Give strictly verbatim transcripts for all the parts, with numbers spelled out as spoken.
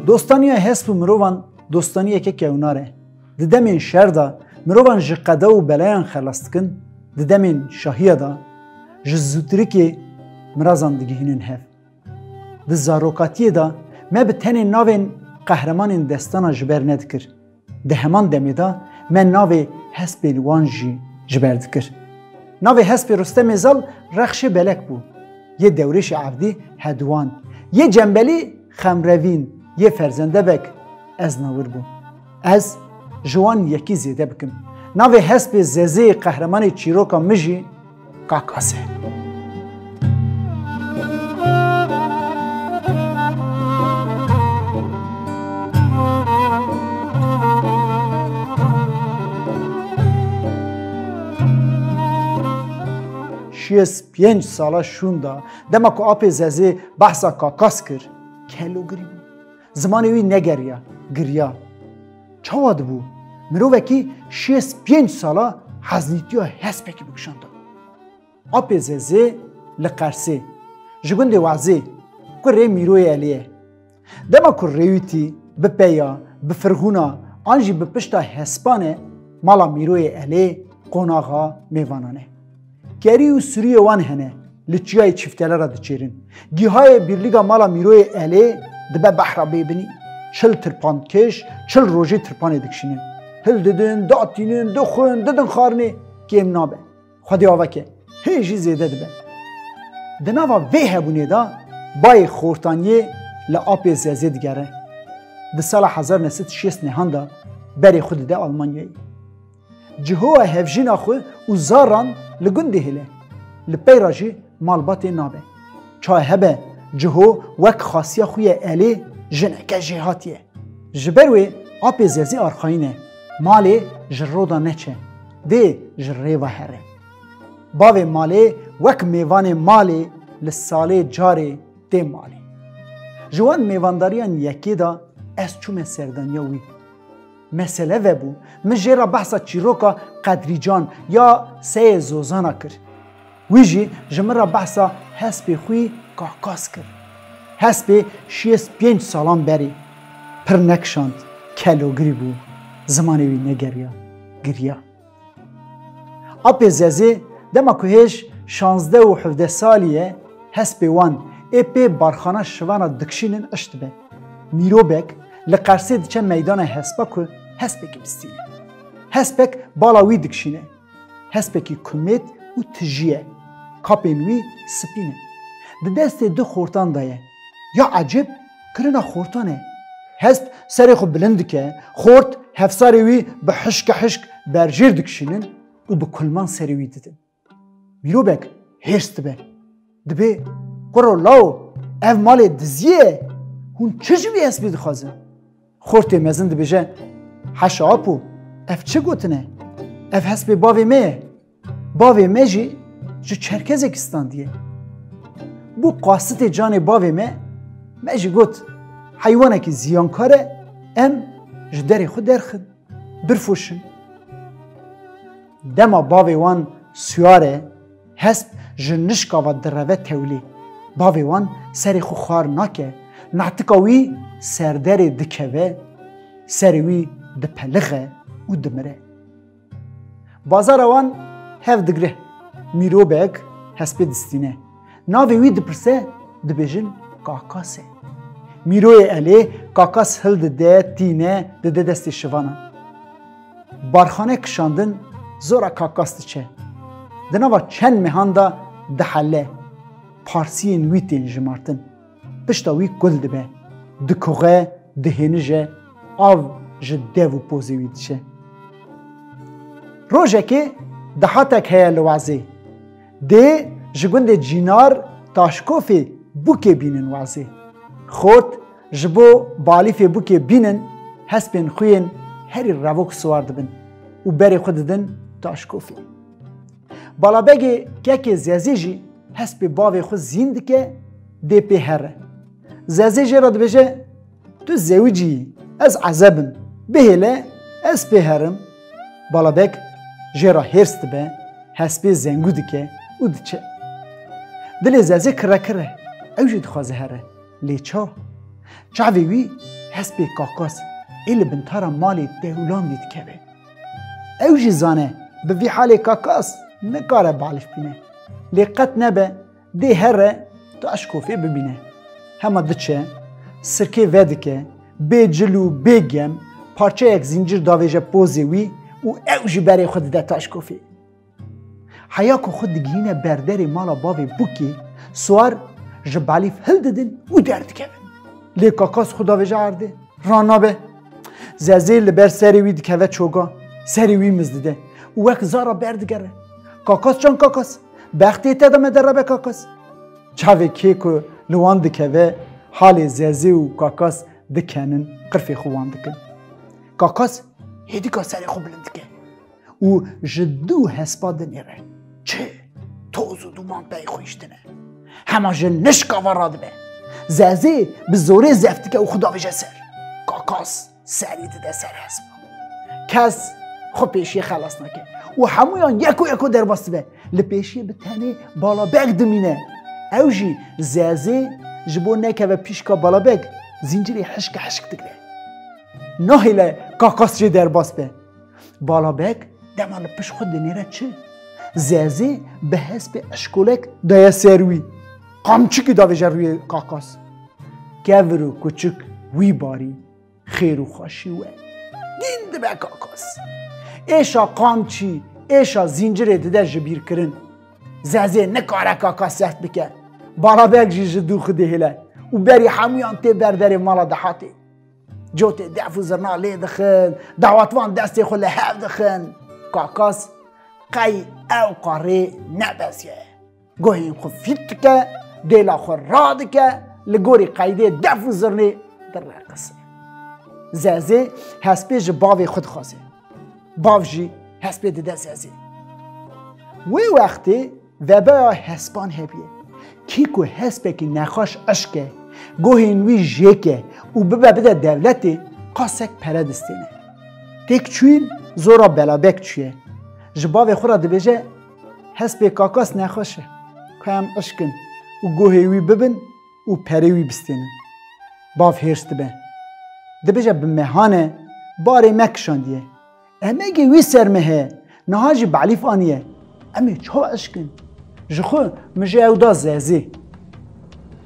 Dostaniya hesp û mirovan dostaniyeke kewnar e. Di demên şer de mirovan ji qeda û belayan xelas dikin, di demên şahiya de ji zûtirikê mirazan digihînin hev. Di zarokatiyê de me bi tenê navên qehremanên destana ji ber nedikir. Di heman demê de me navê hespên wan jî ji ber dikir. Navê hespê Rustemê Zal Rexşê Belek bû. Yê Dewrêşê Evdî Hedwan. Yê Cembelî Xemrevîn. Yê Ferzende Beg Eznawir bû. Ez ji wan yekî zêde bikim. Navê hespê Zezê qehremanê çîroka min jî Kakas e. Şêst pênc sala şûnda, dema ku apê Zezê behsa Kakas kir, kelogirî bû. Zimanê wî negeriya, giriya. Çawa dibû? Mirovekî şêst pênc sala heznîtiya hespekî bikişanda. Apê Zezê li Qersê, ji gundê Wezê, kurê Mîroyê Elê ye. Dema ku rêwîtî, bi peya, bi firxûna an jî bi pişta hespan e, mala Mîroyê Elê qonaxa mêvanan e. Kerî û sirûyê wan hene, li çiyayê Çîftele re diçêrin. Gihayê bîrlîga mala Mîroyê Elê dibe behra bêbinî. Çil tirpankêş, çil rojê tirpanê dikişînin. Hildidin, datînin, dixwin, didin xarinê, kêm nabe. Xwedê aveke, hê jî zêde dibe. Di nava vê hebûnê de bayê Xortaniyê li apê Zezê digere. Di sala hezar neh sed û şêst nehan de berê xwe dide Almanyayê. Cihoya hevjîna xwe û zaran li gundê hêle. Li pey re jî malbatê nabe. Çaye hebe Ciho wek xasiya xwe ye Elê jineke jêhatî ye. Ji ber wê apê Zezê arxayîn e, malê ji roda neçe, dê ji rê ve here. Bavê malê wek mêvanê malê li salê carê tê malê. Ji wan mêvandariyan yekê de ez çûme serdaniya wî. Mesele vebû, min jê re behsa çîroka Qedrîcan ya Seyê Zozana kir. Wî jî ji min re behsa hespê xwî Kakas kir. Hespê şêst pênc salan berê pir nekişand, kelogirî bû, zimanê wî negeriya, giriya. Apê Zezê dema ku hêj şazdeh û hevdeh salî ye, hespê wan ê pê barxana şivana dikişînin iş dibe. Mîrobek li Qersê diçe meydana hespa ku hespekî bistîne. Hespek bala wî dikişîne. Hespekî kumêt û tijî ye. Kapên wî spî ne. Di destê du xortan de ye. Ya ecêb, kirina xortan e. Hesp serê xwe bilind dike, xort hevsarê wî bi hişke hişk berjêr dikişînin û bi kulman serê wî didin. Mîrobek hêrs dibe. Dibê, Kuro law, ev malê diziyê ye. Hûn çi ji vî hespî dixwazin? Xortê mezin dibêje, Heşa apo, ev çi gotin e? Ev hespê bavê me ye. Bavê me jî ji Çerkezekî standiye. Bû qasitê canê bavê me, me jî got, Heywanekî ziyankar e, em ji derê xwe derxin, birfoşin. Dema bavê wan siyar e, hesp ji nişka ve direve tewlê. Bavê wan serê xwe xwar nake, natika wî serderê dikeve, serê wî dipelixe û dimire. Bazara wan hev digre. Mîrobek hespê distîne. Navê wî dipirse, dibêjin Kakas e. Mîroyê Elê Kakas hildide, tîne, dide destê şivanan. Barxane kişandin zora Kakas diçe. Di nava çend mehan de dihele. Parsiyên wî tên jimartin. Pişta wî kul dibe. Dikuxe, dihênije, av ji dev û pozê wî diçe. Rojekê dahatek heye li Wezê. Dê ji gundê Cînar Taşkofê bûkê bînin Wezê. Xort ji bo balîfê bûkê bînin, hespên xwe yên herî revok siwar dibin û berê xwe didin Taşkofê. Balabegê kekê Zezê jî hespê bavê xwe zîn dike, dê pê here. Zezê jê re dibêje, Tu zewicî yî, ez ezeb im. Bihêle, ez pê herim. Balabeg jê re hêrs dibe, hespê zengû dike û diçe. Dilê Zezê kirekir e, ew jî dixwaze here. Lê ça? Çavê wî Hespê Kakas ê li bin tara malê dewlandî dikeve. Ew jî zane, bi vî halê Kakas nikare balîf bîne. Lê qet nebe, dê here taşkofê bibîne. Hema diçe, sirkê vedike, bê cil û bê gem, parçeyek zîncir davêje pozê wî û ew jî berê xwe dide taşkofê. Heya ku xwe digihîne ber derê mala bavê Bûkê, siwar ji balîf hildidin û derdikevin. Lê Kakas xwe davêje erdê, ranabe. Zezê li ber serê wî dikeve çoga, serê wî mizdide û wek zara berdigere. Kakas can Kakas, bextê te de me derebe Kakas. Çavê kê ku li wan dikeve, halê Zezê û Kakas dikenin, qirfê xwe wan dikin. Kakas hêdîka serê xwe bilind dike û ji dû hespa dinêre. Çi toz û duman pey xwe hiştine. Hema ji nişka ve radibe. Zezê bi zorê zeft dike û xwe davêje ser. Kakas serî dide ser hespa. Kes xwe pêşiyê xelas nake û hemûyan yeko yeko derbas dibe. Li pêşiyê bi tenê Balabeg dimîne. Ew jî Zezê ji bo nekeve pîşka Balabeg, zîncirê hişke hişk digre. Nahêle Kakas jê derbas be. Balabeg dema li pişt xwe dinêre çi? Zezê bi hespê eşkolek daye ser wî. Qamçikî davêje rûyê Kakas. Kevir û kuçik wî barî, xêr û xweşî we. Dîn dibe Kakas. Êşa qamçî, êşa zîncirê dide ji bîr kirin. Zezê nikare Kakas zeft bike. Balabeg jî ji dû xwe dihêle û berî hemûyan tê ber derê mala dehatê. Cotê def û zirna lê dixin, dawatvan destê xwe li hev dixin. Kakas qey ew qarê nebesiye. Guhên xwe fît dike, dêla xwe radike, li gorî qeydê def û zirnê direqise. Zezê hespê ji bavê xwe dixwaze. Bav jî hespê dide Zezê. Wê wextê vebeya hespan hebiye. Kî ku hespekî nexweş eşke, guhên wî jêke û bibe bide dewletê, qasek pere distêne. Têk çûyîn zora Belabek çûye. Ji bavê xwe re dibêje, hespê Kakas nexweş e. Ku em eşkin û guhê wî bibin û perê wî bistênin. Bav hêrs dibe. Dibêje bi mehan e, barê me kişandiye. Emegê wî ser me heye, niha jî balîf aniye. Em ê çawa eşkin? Ji xwe min ji ew da Zezê.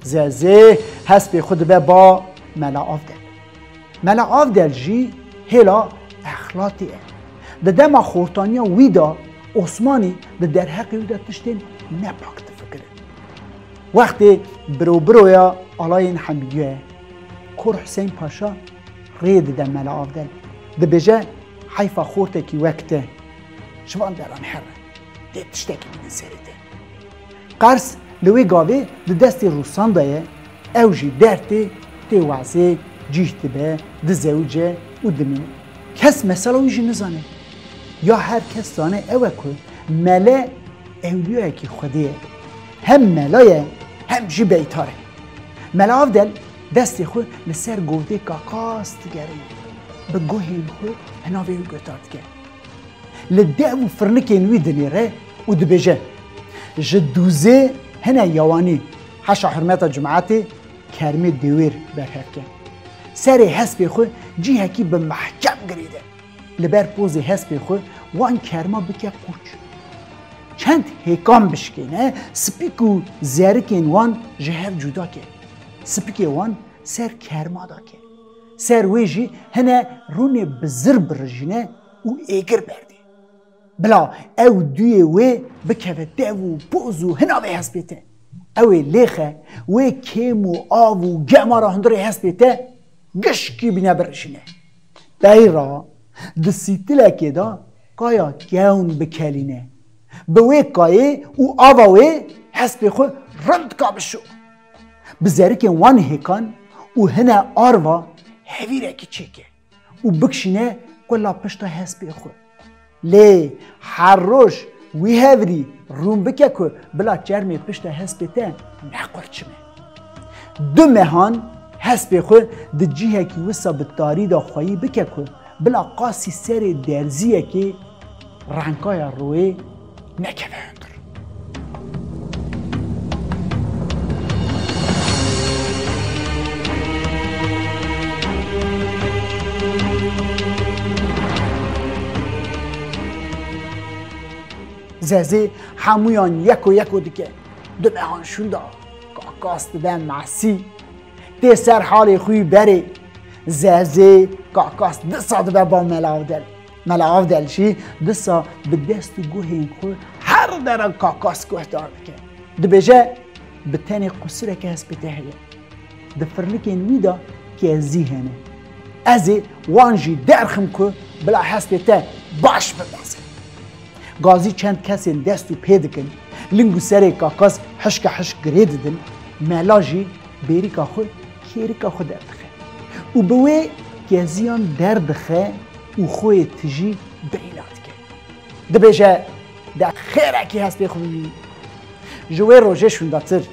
Zezê hespê xwe dibe ba Mela Avdel. Mela Avdel jî hêla Exlatê ye. Di dema xortaniya wî de Osmanî di derheqê wî de tiştên nepak difikirin. Wextê birobiroya alayên Hemîdiya ye. Kor Husên Paşa rê dide Mela Avdel. Dibêje, heyfa xortekî wek te. Ji van deran here. Dê tiştekî bînin serê te. Qers li wê gavê di destê Rûsan de ye, ew jî dertê tê wazê, cîh dibe, dizewice û dimîne. Kes mesela wî jî nizane. Ya her kes zane ew e ku mele ewliyayekî Xwedê ye. Hem mela ye, hem jî beytar e. Mela Avdel destê xwe li ser govdê Kakas digerîne. Bi guhên xwe hinavê wî guhdar dike. Li dev û firnikên wî dinêre û dibêje, ji dûzê hine yawanî, heşa hurmeta cimaetê kermê dêwêr berhev ke. Serê hespê xwe cihekî bi mehkem girêde. Li ber pozê hespê xwe wan kerma bike qûç. Çend hêkan bişkêne, spîk û zerikên wan ji hev cuda ke. Spikê wan ser kerma dake. Ser wê jî hine rûnê bi zir birijîne û êgir berdê. Bila ew duyê wê bikeve dev û poz û hinavê hespê te. Ew ê lêxe wê kêm û av û gemara hundirê hespê te gişkî bîne birijîne. Peyra di sîtilekê de kaya kewn bikelîne. Bi wê kayê û ava wê hespê xwe rind ka bişo. Bi zerikên wan hêkan û hine arva hevîrekî çêke û bikişîne qula pişta hespê xwe. Lê her roj wî hevrî rûn bike ku bila çermê pişta hespê te nequrçime. Du mehan hespê xwe di cihekî wisa bi tarî de xweyî bike ku bila qasî serê derziyekê renkaya royê nekeve hundir. Zezê hemûyan yeko yeko dike. Di mehan şûnda kakas dibe mesî. Tê ser halê xwî berê. Zezê kakas disa dibe ba Mela Avdel. Mela Avdel jî disa bi dest û guhên xwe her dera kakas guhdar dike. Dibêje, bi tenê qusureke hespê te heye. Di firnikên wî de kezî hene. Ez ê wan jî derxim ku bila hespê te baş bibeze. Gazî çend kesên dest û pê dikin, ling û serê kakas hişke hişk girê didin, Mela jî bêrîka xwe kêrika xwe derdixe û bi wê keziyan derdixe û xwe yê tijî birîna dike. Dibêje, de xêrekî hespê xwe bibî. Ji wê rojê şûndatir,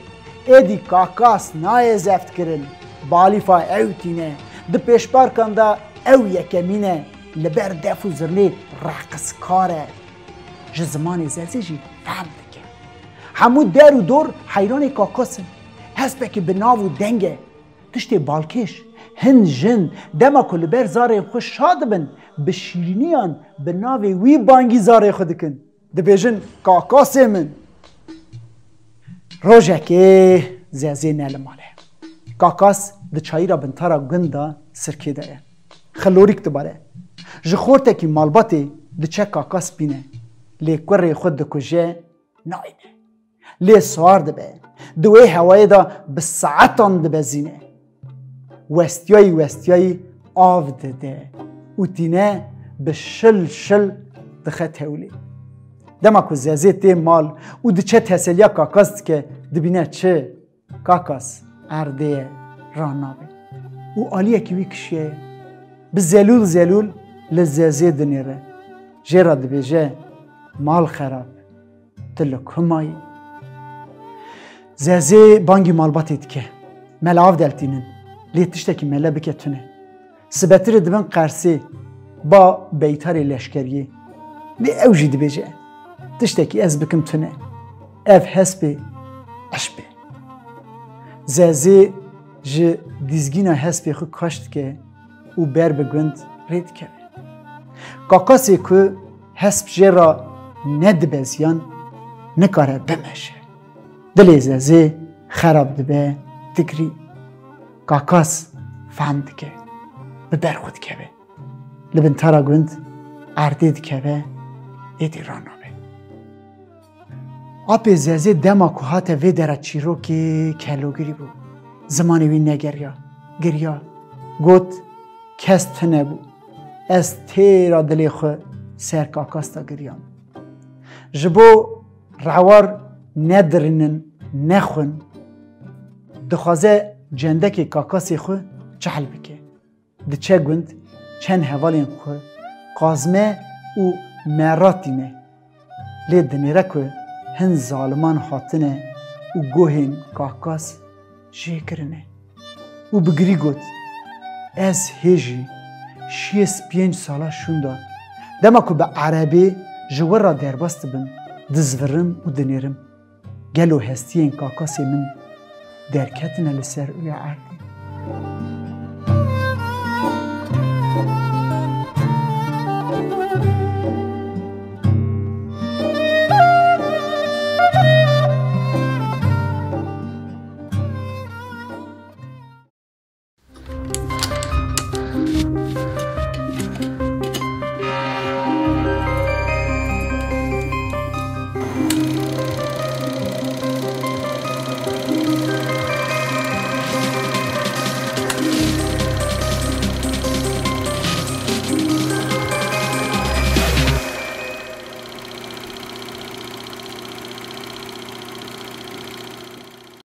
êdî kakas nayê zeftkirin, balîfa ew tîne, di pêşparkan de ew yekemîn e, li ber def û zirnê reqskar e. Ji zimanê Zezê jî fehm dike. Hemû der û dor heyranê kakas in. Hespekî bi nav û deng e. Tiştê balkêş, hin jin, dema ku li ber zarên xwe şa dibin, bi şîrîniyan bi navê wî bangî zarê xwe dikin. Dibêjin, kakasê min. Rojekê Zezê ne li mal e. Kakas di çayîra bintara gund de sirkê de ye. Xilorîk dibare. Ji xortekî malbatê diçe kakas bîne. Lê kurê xwe dikuje, nayne. Lê siwar dibe. Di wê hewayê de bi saetan dibezîne. Westiyayî westiyayî av dide û tîne bi şil şil dixe tewlê. Dema ku Zezê tê mal û diçe teseliya kakas dike, dibîne çi? Kakas erdê ye, ranabe. Û aliyekî wî kişiye ye. Bi zelûl zelûl li Zezê dinêre. Jê re dibêje, mal xerab. Tu li ku mayî? Zezê bangî malbatê dike. Mela Avdel tînin. Lê tiştekî mele bike tune. Sibetirê dibin qersê, ba beytarê leşkeriyê. Lê ew jî dibêje, tiştekî ez bikim tune. Ev hespê eşq be. Zezê ji dîzgîna hespê xwe kaş dike û ber bi gund rê dikeve. Kakasê ku hesp jê re nedibeziyan, nikare bimeşe. Dilê Zezê xerab dibe, digirî. Kakas fehm dike, bi ber xwe dikeve. Li bin tara gund erdê dikeve, êdî ranabe. Apê Zezê dema ku hate vê dera çîrokê kelogirî bû. Zimanê wî negeriya, giriya. Got, kes tune bû. Ez têra dilê xwe ser kakas de giriyam. Ji bo rewar nedirînin, nexwin, dixwaze cendekê kakasê xwe cehl bike. Diçe gund, çend hevalên xwe qazme û mera tîne. Lê dinêre ku hin zaliman hatine û guhên kakas jê kirine. Û bi girî got, ez hê jî şêst pênc sala şûnda, dema ku bi erebê ji wir re derbas dibim, dizvirim û dinêrim. Gelo hestiyên kakasê min derketine li ser rûyê erdê?